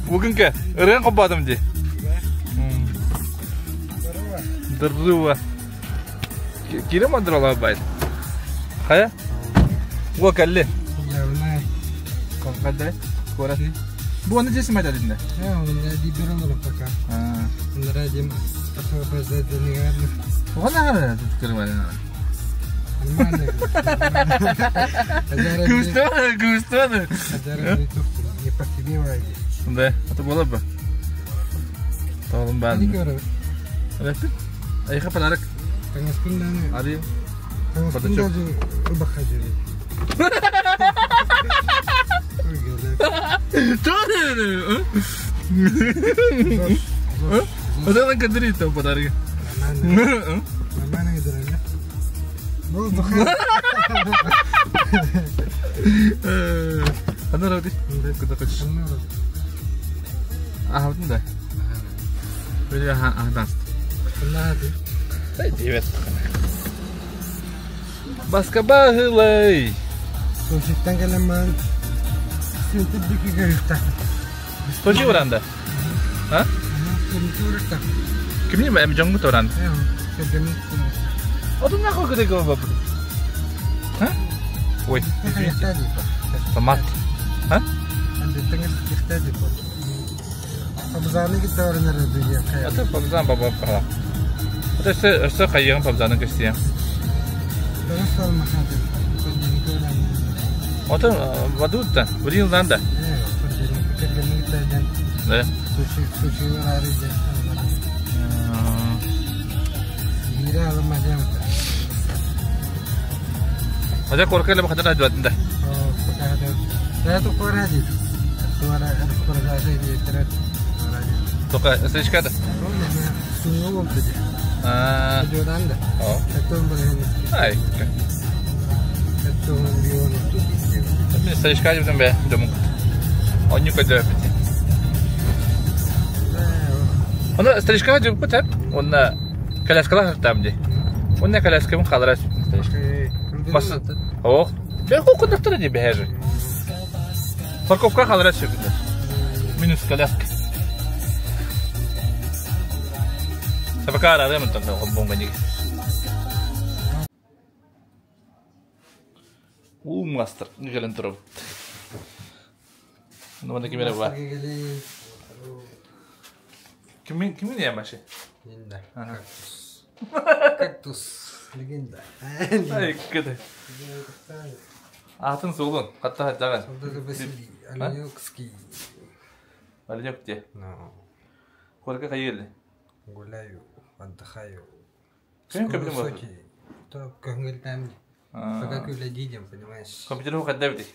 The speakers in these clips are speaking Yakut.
Бүгүнкэ ырыан хоббоотум дии. Здорово. Кире мандыралар байт. Хайа? Уа кэлли. Калгада корасни. Бу аны здесь майда дединде. Пока. Оған Кыбыстыбады, кыбыстыбады. Да, это было бы. Тоғым бәрін. Рахмет. Айха подарок. Ари. Бардачок. Одан кадри там подарки. Ана рауди. Куда хочешь? А, вот да. Или ага, ага, даст. Привет. Баска багылай. Сушиттан кэлэммэн Тоже уранда. А? Кимни эм жоңгу туран? Отун нахуй кыдай бап. А? Ой, извините. Томат. А? Это пабзан баба пара. Это все все кайыгын пабзаны көстüyor. Отun вадутта, бурилдан да. Да. Ажа коркеле бахадыр ажбатында. Тока, слишком. А. Ай. Мен слишком жібдім бе, домын. Онны көдө бит. Оны слишком жібіп көтеп, оны коляскала хактам ди. Оны коляскамын қалдыра Бас. Ох. Бе хокундактыр ди бәһәр. Парковка қалдыра сүрдү. Минус коляска. Сабакар адам там бонга неге. У мастер, келен туруп. Ну, мана кимере бар. Кимин кимин я маши? Легенда. Кактус. Легенда. Ай, кеде. Атын суолун, катта жаган. Солдаты Василий Оленёкский. Оленёк где? No. Корка кайы Гуляю, отдыхаю. Ким Скоро компьютер в бар? Сочи. То көңүл Пока күле понимаешь. Компьютер кайда бит?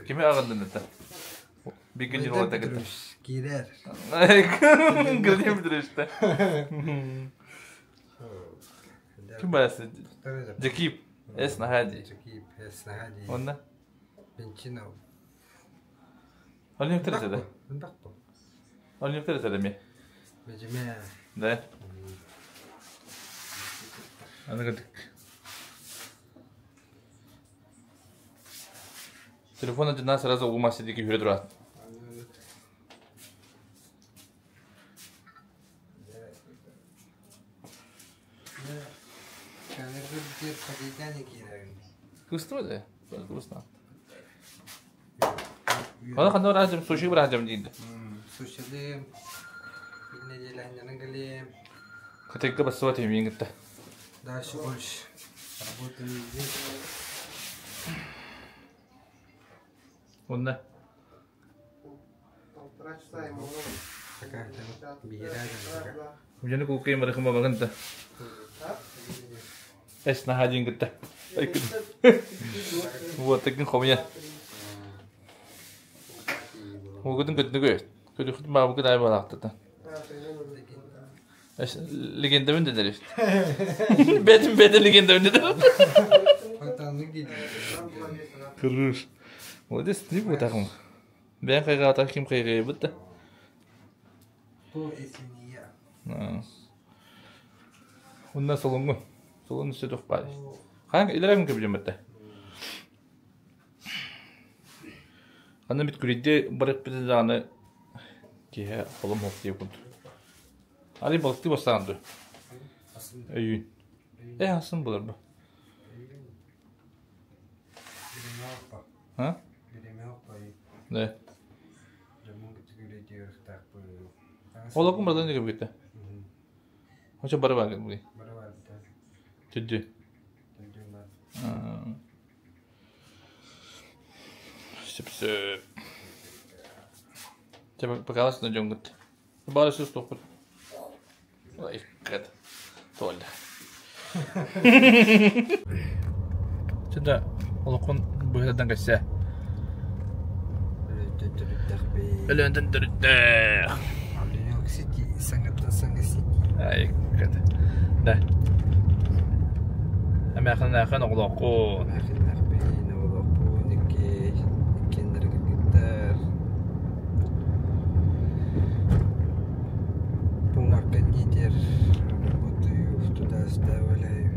Кими агындын это? Бигин жыл ота кетти. Кирер. Градим Петрович-то. Ким барасы? Джакип. Эс Нахади. Джакип, Эс Нахади. Онна? Пенчинов. Оленёк тереседе. Бакпо. Оленёк тереседе ми. Бежиме. Да. Аны кырдык. Телефон жана сразу угумасы дики жүрө турат. Кыстыбы да? Грустно. Аны кандай бир суши бир ажым дейди. Сушилим. Бир неделя галем. Кытайга басып атайм миңитте. Дальше больше. Работа везде. Онна. Полтора часа ему Такая бирага. Жаны кукайым барахым баганта. Эс нахадин гытта. Вот такин хомя. Угудун көтнүгө. Көтү бабы кыдай балакты. Эс легенда мен дедер. Бетим бетим легенда мен дедер. Кырыш. Молодец, не будет таком. Бен кайга ата ким кайга битти. Кто, если не я? Ундан солонгу. Солон үстө тух бар. Хан илерем кеп жеметте. Ханна бит күрүйдэ барыппыт даҕаны киһи холом суох диye курдук. Али балыктыы бастаан дуо? Өйүүн. Э, асын булар бу. А? Да. Олокум бардан диге бите. Хоча бары бар були. Түдү. Сөп-сөп. Чэ, покалась на дьоҥҥут. Бары сүс тохпут. Ой, кэт. Туолла. Чэ олоххун быһыдан кэссе. Өлөөнтөн төрүттээх. Нью-Йорк Сити, саҥаттан саҥа Сити. Ай, кэт. Да. Эмээхин оҕолооххун. Эмээхиннээхпин, оҕолоохпун, икки, иккиэннэрэ кыргыттар. Повар-кондитер, работаю туда-сюда валяю.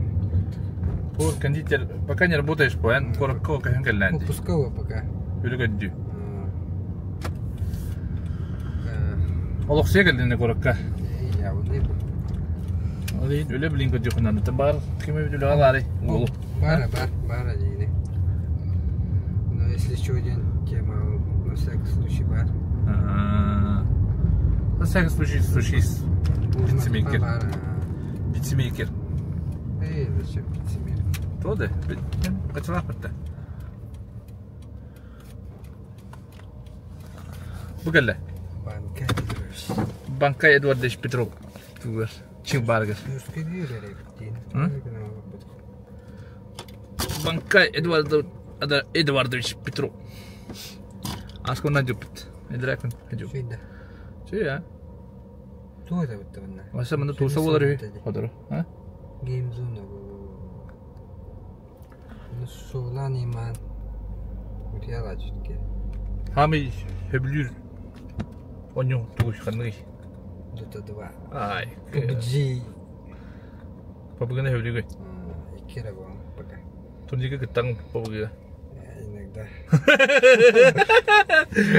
Повар-кондитер, пока не работаешь, поэн коротко көһөн кэллээн дии. Отпусково пока. Үлэ көрдүү. Олохсуйа кэллин куоракка. Явный. Үлэ билин көрдүөхүнэн бар ким эбит үлэҕэ баарый уолу. Бара бар, бара диини. Но если что, один тема, на всякий случай бар. На всякий случай случай пиццемейкер. Пиццемейкер. Эй, зачем пиццемейкер? То да, качалах бітті. Бу кэллэ. Банка Петрович. Банка Эдуардович Петров. Тугар. Чиң баргар. Банка Эдуардович Петров. Аскона жуппут. Эдракын жуп. Чуя. Туга да бутта Васа мында туса болар үһү. Ходору. А? Гейм зона бу. Суолаан имаан утуйа чүткэ. Хаамый сөбүлүүр онньу тугуй ханныгый? Dota 2. Ай. PUBG. PUBG-ны сөбүлүүгүн? Икки эрэ буолан пока. Турнирга кыттаҥ PUBG-га? Иногда.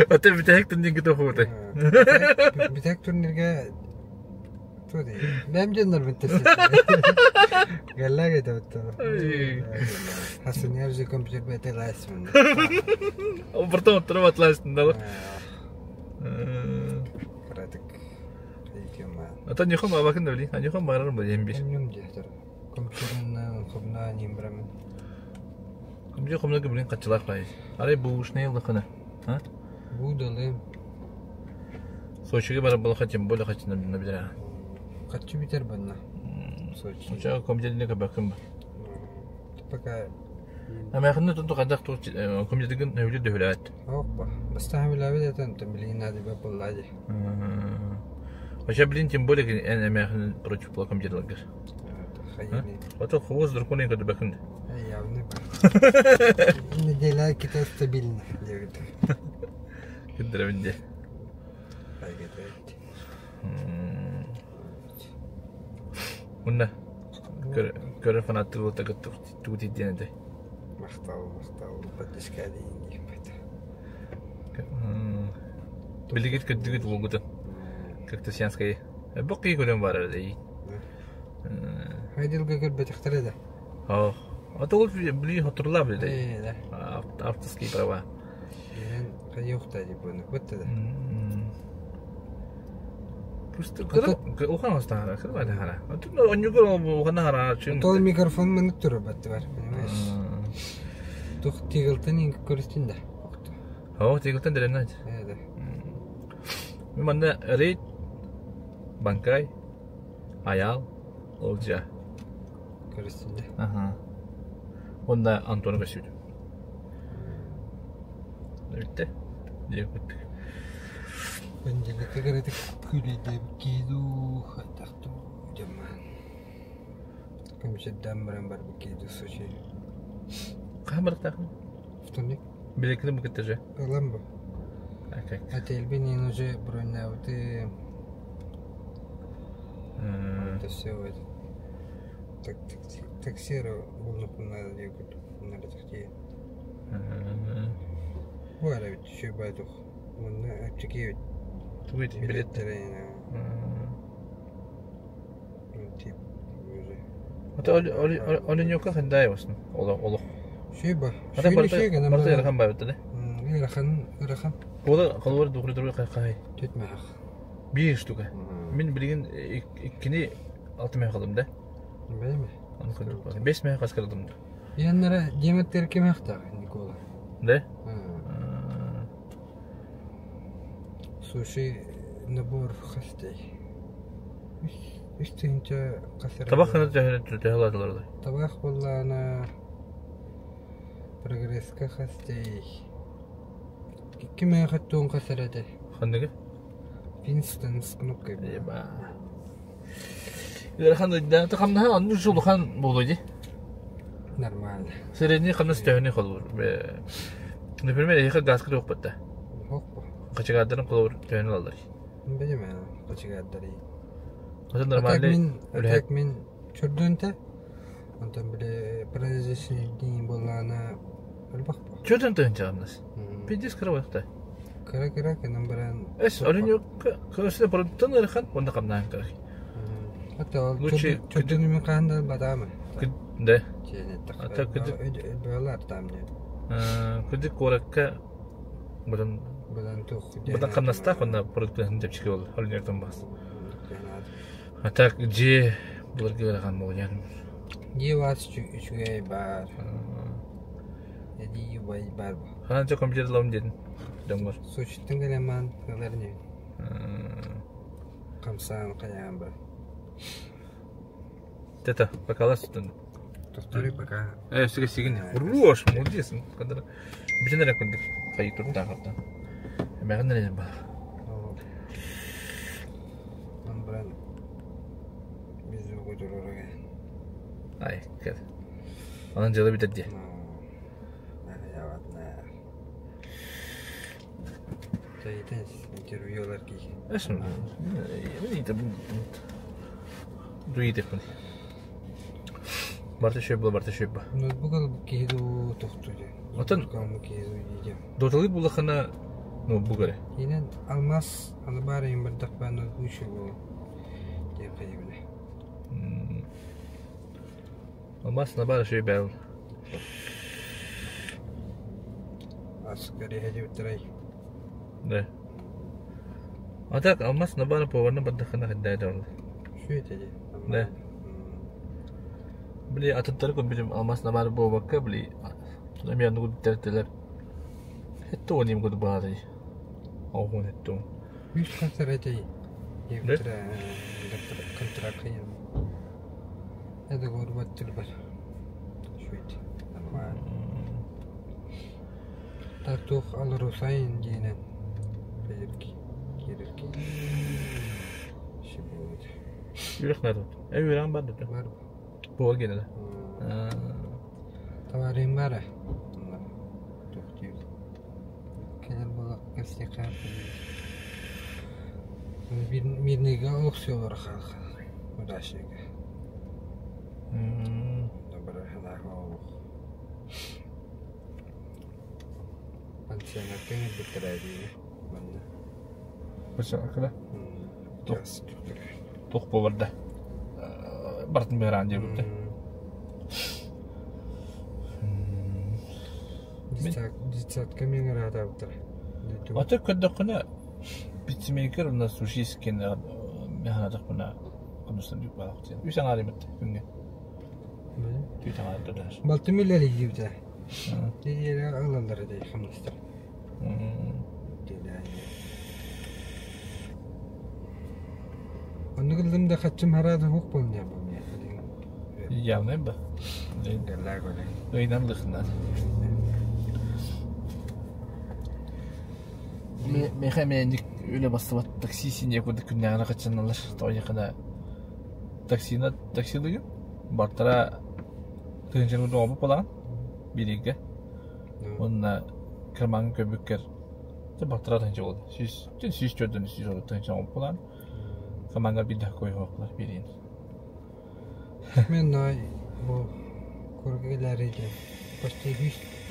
Ата бүтэһик турнирга тоһуутай. Бүтэһик турнирга Туох Бэм дьоннорбун Галлаага этэ Хасыняр же компьютер бэйэтэ лаасмын. Обортон оттурап атлаастын дала. Кыратык Ата ньухам бабакын да били. Ньухам барар ба диэн бир. Ньум диэхтэр. Компьютерынан хомна ним барамын. Компьютер хомна билин качылаах бай. Арай бушный лыхына. А? Бу далы Сочига барар буоллахха тем более хаччына билэр. Хаччы бүтэр банна. Сочи. Оча компьютерне көбөккүн ба. Пока Амахынна тунту хайдах туох компьютерген нөһүлү дөһүлээт. Опа. Бастаан билээбит этэн билигин надо буолла дии. Оча билин тем более эн эмээхин против була компьютерларгар. Ото хобоз драконы көтөбөккүн. Явно. Неделя кита стабильно диэбит. Кыдырабын дии. Мунна көрө фанаттыр буолта тугу тиийдиэн этэй. Махтал, махтал, поддержка диин диэппит. Билигит көрдүгүт булгутун. Как-то сеанскай. Бу кый көрөн барар дей. Хайдылга көрбөтөхтөрө да. Ох. А то ол били хотурлаа биле. Авторские права. Хайыахта дип бытты да. Просто улахан астаара, кырба хара. Онньугар улахан хара. Тол микрофон мынык турар батты бар, понимаешь? Тух тигылтан инг көрүстүн да. О, тигылтан дерем найт. Да. Мен манна рейд Банкай, Аял, Олжа. Көрүстүн да. Ага. Онда Антон көрсүдү. Бүтте. Диye бүттүк. Понедельникка кыратык күлүйдэ кииду хатахту жаман. Көмүсэддаан баран барбыт кииду Сочи. Хаһан барыктаахын? Вторник. Билекини букетте же. Ылам бу. Окей. Отельбин ин уже броньнаабыты. Это все это. Так, такси булнукунна диэкут. Бу эбит үчүгэй тух. Уонна чэпчэки эбит. Тугуй билет. Билеттэрэ тип Ата Оленёка хандай болсын. Олох олох. Үчүгэй ба. Ата Үчүгэй барта үчүгэй гынан барта баран. ыарахан баабыт да. Ыарахан ыарахан. Кола холбор духры дуру кай. Түтмэх. Биир штука. Мин билигин иккини алты мех кылым да. Бэйме. Аны кылдык. Бес мех кас кылдым. Яннара диэметтер кемехтах Никола. Да? Суши набор хастей. Үс тыһыынча хас эрэ Табах хана төһө Табах буоллаҕына прогресска хастей. Икки мээхэ туон хас эрэ этэ. Ханныгы? Винстон с кнопкой. Еба. Ыарахан ыйда хамнаһа оннук улахан буолуо дии. Нормально. Средний хамнас төһөнү холбуур. Например, эһиэхэ газка туохпут да. Хоппо. Хачыгаардарын холобур төһөнү ылаллар. Билимэ хачыгаардары. Атын А так нормальный мин а үлэһит. так мин чөрдүнтэ. Онтон били праздничный день буоллаҕына элбэх бу. Чөтөн тыһынча хамнас. Пиздец кыра Кыра-кыра гынан баран Эс Оленёкка көсүнэ барыттан ыарахан уонна хамнаан кыра. Хата ол Лучше чөрдүнү мин хаһан да ылбатаҕым. Да. Чиэнэ А так кыдык Быалар там нет. кыдык куоракка быдан Быдан туох быдан хамнастаах уонна продуктын чэпчэки буолла Оленёктан бас. А так дьиэ былыргы ыарахан буолуон. Дьиэ баас үчүгэй баар. Эдии убай баар. Ханан чэ компьютер ылабын диэтин дьоҥҥор. Сочиттан кэлэн маан ылар ини. Хамсаан хайаан бар. Тета, пока тутун. Тохторуй пока. Сигэ сигин. Хорош, молодец. Кадыр бүтүн эрэ курдук хайы турдаахаттан. Эмэҕин эрэ бар. Он баран биз турурага. Ай, кел. Онон дьыала бүтэр дии. Интервьюлар ки. Эсм. Дуитеппин. Барта шөй барта шөй ба. Ноутбук киһи дуу тохту дии. Отон киһи дуу дии. Доталый буллахына ноутбук эрэ. Инен алмаз аны баар эйин бардахпа ноутбук үчүгэй буолуо диэн хайыбына. Алмаз набар шөй бэл. Аскари хадибиттарай. Да. А так алмаз набар поварны бардахына хаддай дорла. Шөй теди. Да. Били атыттары көрбүтүм алмаз набар буолбакка били эмиэ оннук тэрилтэлэр хетте уон им курдук баҕатай оҕуһун хетте уон. Үс контракт Да? контракт Это говорит бар. Шөйт. Нормально. Так туох Алрусайн диэнэн киирэрки киирэрки шибуут. Үөрэх наада. Э үөрэҕин бар да. Бар. Буол генэ да. Товарым бара. Туох диир. Кэлэр буолак кэпсиэххэ Мирныйга олохсуйаллар хаалха. Удачника. Добра ханаах олох. Пансионакка кэлбиттэрэ дии манна. Пансионакка Туох буолар да. Бартын быһараан диэбиттэ. Детсадка мин ыраатаабыттара. Аты көрдөххүнэ пиццемейкер уонна сушискин механатахпына хамнастан бүк баалах диэн. Үс аҥаар имит күҥҥэ. Түүт аҥаар төлөһөр. Балтым үлэлиибитэ. Диэри ылаллар дии хамнастар. Оннук ыллым да хаччым хараада хук буолньа Явно ба. Ыйынан лыхнар. Меха мээник үлэ бастыбат такси сине курдук күннээҕинэ хаччаналар тоҕойхана таксина таксилыгын бартара тыһынчан курдук оҥорбут буолаҕын биригэ уонна кармаҥҥа көрбүккэр бартара тыһынча буолла сүүс сүүс төрдөн сүүс отут тыһынча оҥорбут буолаҕын кармаҥҥар биир да койуохпулар бириин Мен най бу курга кэлээри почти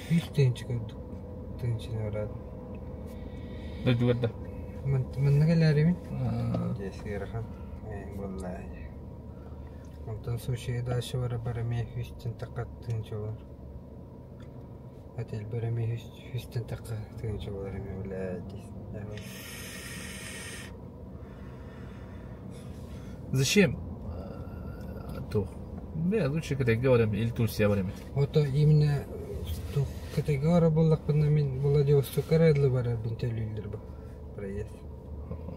сүүс тыһыынча көрдүк. тыынчыны бараат. Дойдугар да? Манна кэлээрибин. Дьэ ыарахан буолла. Онтон Сочига дальше бара-бара эмиэ үстэн тахха тыынча болар. Отельбар эмиэ үстэн тахха тыынча болар эмиэ бля Зачем? Туох. Бля, лучше КТГ барам или Турция барам. Ото именно туох КТГ бара буоллахпына мин Владивостокка эрэ барарбын төлүүллэр бу проезд.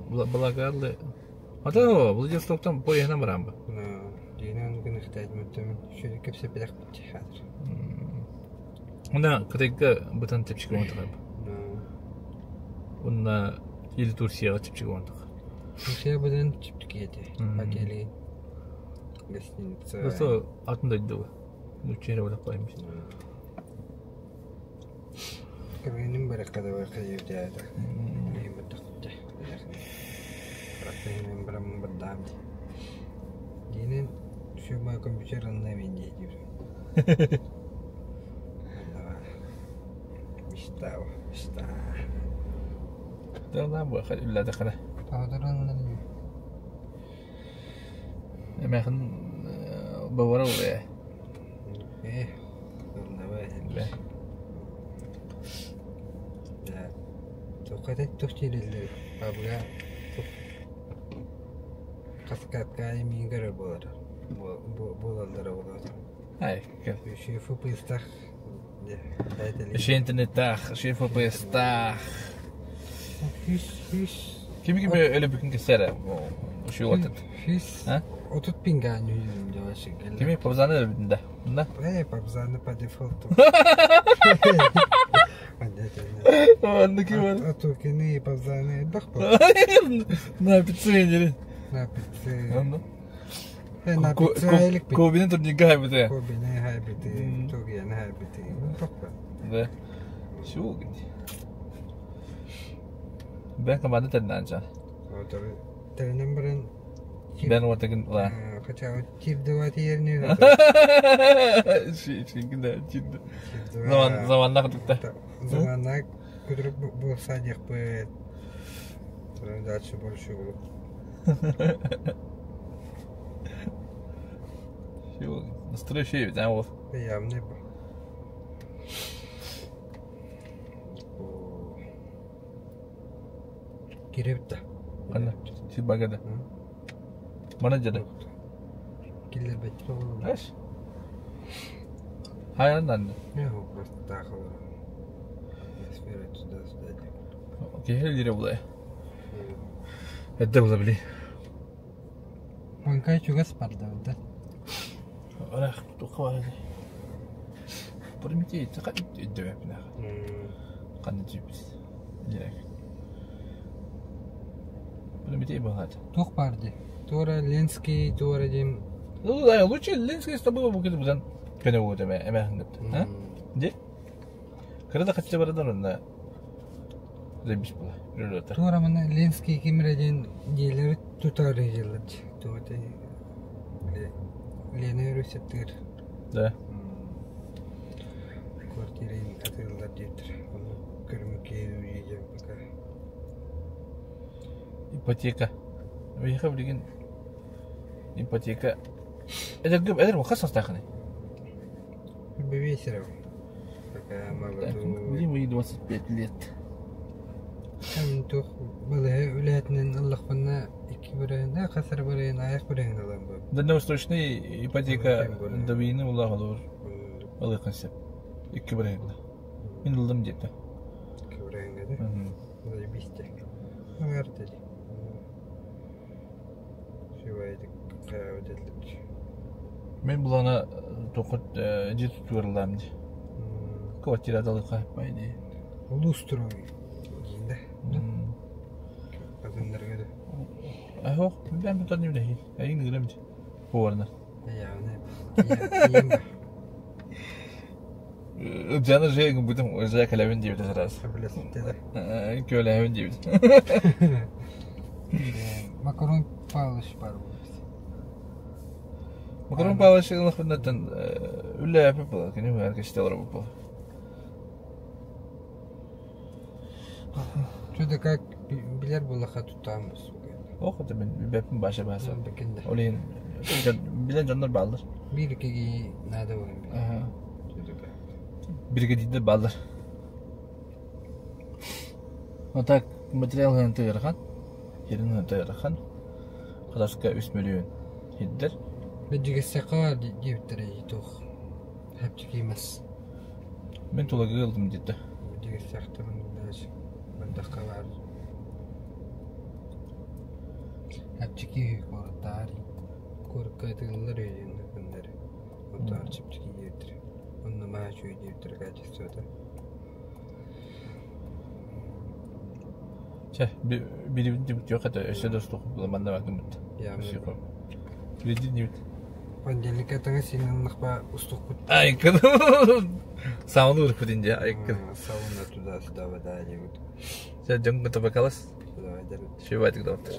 Благорлы. Ата Владивостоктан поездынан барам ба. Дьиҥинэн гыныхтаатым шүрү кэпсэппэтэхпит хаатыр. Уна КТГ бытан чэпчэки оҥотох. Уонна или Турцияҕа чэпчэки оҥотох. Турция быдан чэпчэки этэ. Отели, гостиница. Просто атын дойдуга. Нучча эрэ буоллахха Кэргэним барыахха да барыахха диэбитэ бараммын бардаам дии. Диинин все мой компьютер онно мин диир. Мечта, мечта. Да, бу үллээтэххинэ. Эмээхин бавара ээ. Э, давай. Да. Тоққата тух диирэллэр бабыга тух хаскаткаайы миин көрөр буолар буолаллара буолуо. Ай, Шефу пыстах Еще интернеттаах, шефу пыстах. Кими кими өлө бүкүн кесere ушуотат. Фис отут пингаан үйүм деп Кими пабзаны өлбүтүн да. Да? Э, пабзаны по дефолту. Оннук бар. Ату кини пабзаны бах ба. На пиццерия. На пиццерия. На пиццерия. Кобины турника хайбыты. Кобины хайбыты, Тугияны хайбыты. Бах ба. Да. Шүү гэнэ. Бэн команда тэрнэн жаа. Тэрнэн баран Бэн уотагын ла. Хотя тирдыва тиерни. Шингинде тирди. Заман заманна кытыкта. Заманна көтөрүп буолса диэхпит. Дальше больше булып. Шүү. Настрой шей бит ол. Явный бу. Киребит да. Ана, си багада. Мана жада. Киллербэт болу. Эш. Хайаннан. Не, просто так вот. Атмосфера туда-сюда. Киһи була. Эдде була били. Манкай чугас барда да. Ах, тухва. Примите, тақат иддебепна. Қанды жибис. Дирек. Примите багат. Тух барды. Тура Ленский, тура дим. Ну да, лучше Ленский с тобой букет будан. Көне вот эме эме хыңгыт. А? Де? Кырда качча барадан онна. Зебис була. Рөлөтө. Тура мына Ленский кимреден диелери тутар жылыр. Туоте Лена ресептер. Да. Квартирин атылдар диттер. Оны көрмөкке үйден пока. Ипотека. Выехал билигин ипотека. Эдер эдер хас састахны. Бевесеров. Пока молодой. Билим ей 25 лет. Там тух балыһы үлэһитинэн ыллахпына икки бырыһын, хасар бырыһын, аяк бырыһын ылан бу. Дальневосточный ипотека добийны улаах олор. Ылы концепт. Икки бырыһын. Мин ылдым диэтэ. Икки бырыһынга да. Заебись Арды. Сювайдык каабыт Мен булана токут жит турлам ди. Квартира далыка пайди. Улустрой диин да. Адамдарга да. Ахо, мен бу тани биле. Айын гырым ди. Поварна. Явно. Жаны же бүтүн же калабын дип сразу. Көләбин дип. Макарон Павлович бар. Макарон Павлович ылахыннан үллә япып була, кини бар кеште алар була. Что-то как билэр буоллахха туттаҕым сука. Ох, это мен билбэппин баша бааса. Бэкинде. Ол иһин билэн дьоннор бааллар. Биир киһи наада буолан Аха. Что-то как. Бригадирдэр бааллар. А так материал ыһан ыарахан. Херин ыһан ыарахан. Хадаска 3 миллион хиддер. Бэдьигэссэххэ диэбиттэрэ туох хапчыки мас. Мен тулагы ылдым диэтэ. Бэдьигэссэхтэн даже бардахха баар. Хапчыки куораттаар куоракка тыыллар өйдөннөр гыннар. Онтон чэпчэки диэбиттэрэ. Онно маа үчүгэй диэбиттэрэ качествота. Чэ, билибит дибит yok это өссө да устук манна бакыммыт. Билдин дибит. Понедельникка таҥа синнахпа устукпут. Айкын. Сауна урпут инде айкын. Сауна туда-сюда вода диэбит. Чэ, дьон табакалас. Давай, Шибайтык доктор.